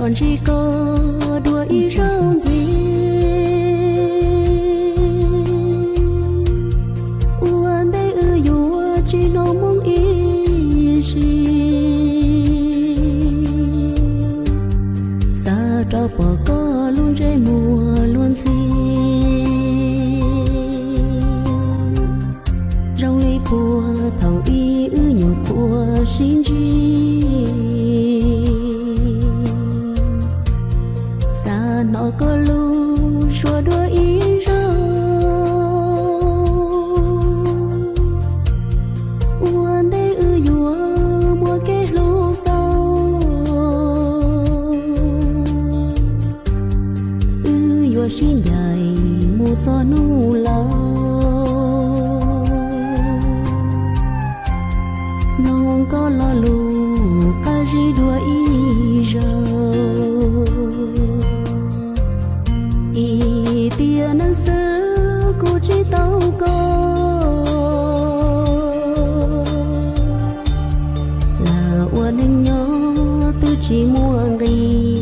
Ntsib koj dua ib zaug ntxiv, ua ntej wb yuav tsis hnov moo ib si. Xav rov pom koj lub ntsej muag luag ntxhi, zoo li puag thaum ub wb nyuam qhuav sib ntsib. Xav hnov koj lub suab dua ib zaug, ua ntej wb yuav muaj kev hlub xaus. Wb yuav sib ncaim mus txog hnub laus, mloog koj lo lus qab zib dua ib zaug. Ib tiam neej xwb kuv tsis tau koj, lam ua neej nyob twb tsis muaj nqis.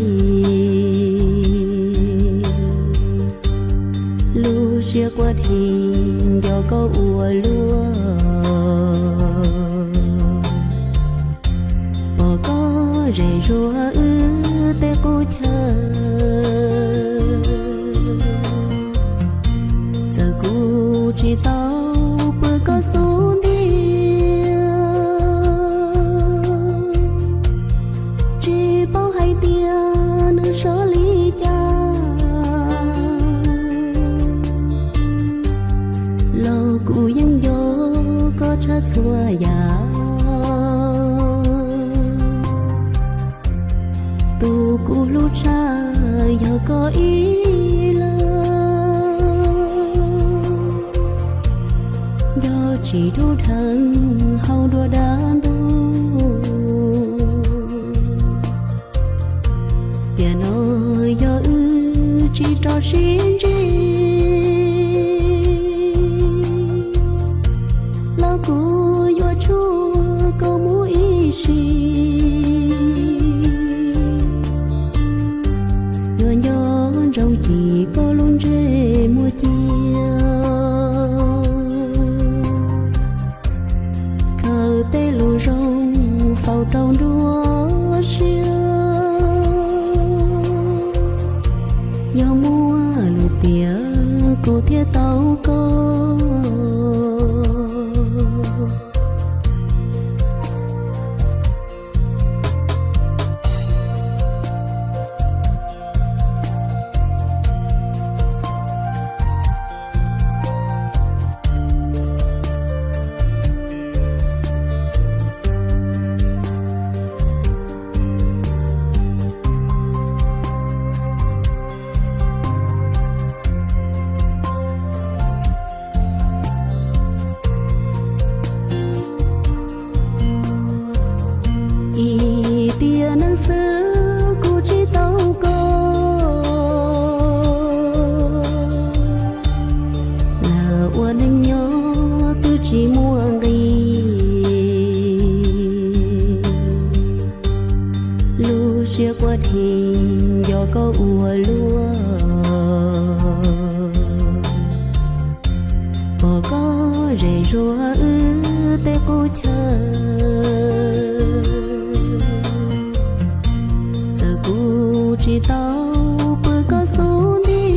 Lub siab quaj dhi nco koj ua luaj, pom koj zem zuag wb tej qub chaw. Txawm kuv tsis tau pw koj xub ntiag, tsis paub hais tias nws sov li cas, los kuv yeej nco koj tshaj txhua yam. Tus kuv hlub tshaj yog koj ib leeg, nco tsis dub dheev hauv dua dab ntub. Tiam no yog wb tsis rov sib ntsib, los kuv yuav tshuaj koj mus ib sim. Yuav nco ntsoov cim koj lub ntsej muag cia, khaws tej lus zoo faus rau nruab siab. Yog muaj lwm tiam kuv thiaj tau koj. Ib tiam neej xwb kuv tsis tau koj, lam ua neej nyob twb tsis muaj nqis. Lub siab quaj dhi nco koj ua luaj, pom koj zem zuag wb tej qub chaw. Txawm kuv tsis tau pw koj xub ntiag,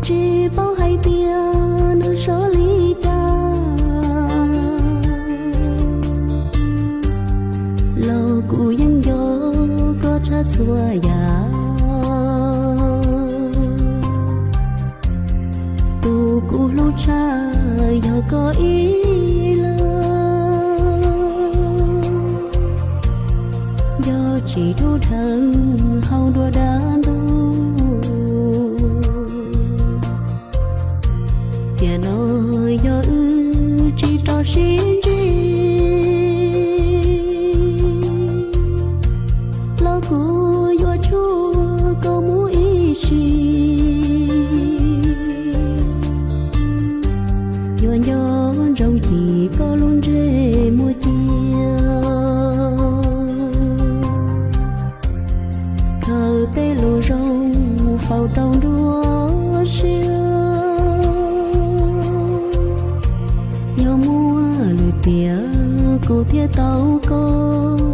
tsis paub hais tias nws sov li cas, los kuv yeej nco koj tshaj txhua yam. Tus kuv hlub tshaj yog koj ib leeg, nco tsis dub dheev hauv dua dab ntub. Tiam no yog wb tsis rov sib ntsib, los kuv yuav tshuaj koj mus ib sim. Yuav nco ntsoov cim koj lub ntsej muag cia, Tej lus zoo mus faus rau nruab siab, yog muaj lwm tiam kuv thiaj tau koj.